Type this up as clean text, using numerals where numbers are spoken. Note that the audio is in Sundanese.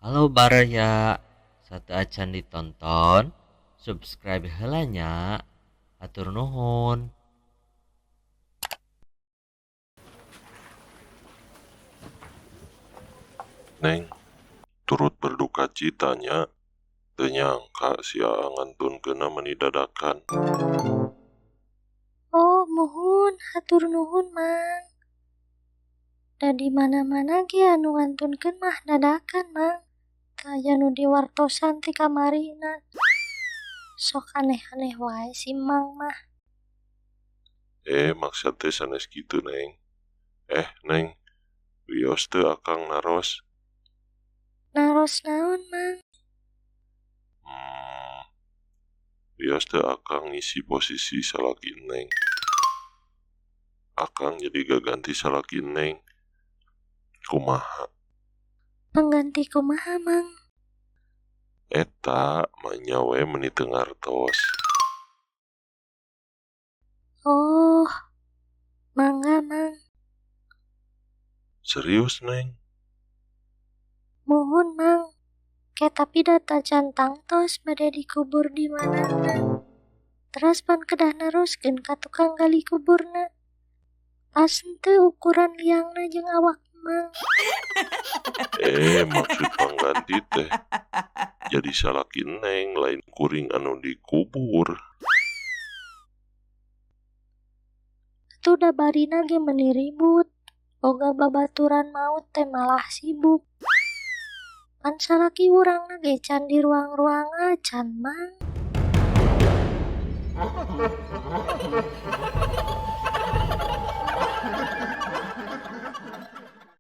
Halo baraya, sateuacan ditonton, subscribe heula nya. Hatur nuhun. Neng, turut berduka cita nya. Teu nyangka si Aa ngantunkeunna meuni dadakan. Oh muhun, hatur nuhun Mang. Da di mana-mana ge anu ngantunkeun mah dadakan Mang. Teu aya nu diwartosan ti kamarina. Sok aneh-aneh wae si Mang mah. Eh, maksud teh sanes kitu, Neng. Eh, Neng, wios teu akang naros? Naros naon, Mang? Wios teu akang ngisi posisi salaki Neng. Akang jadi gaganti salaki Neng. Kumaha? Pengganti kumaha, Mang? Eta, manya we meuni teu ngartos. Oh, mangga, Mang. Serius, Neng? Muhun, Mang. Ke tapi da tacan tangtos bade dikubur di manana. Teras pan kedah naroskeun ka tukang gali kuburna. Pas henteu ukuran liangna jeung awak Mang. Eh, maksud pangganti teh jadi salaki Neng lain kuring anu dikubur. Atuh da barina ge meuni ribut. Boga babaturan maut teh malah sibuk. Pan salaki urangna ge can di ruang-ruang acan, Mang.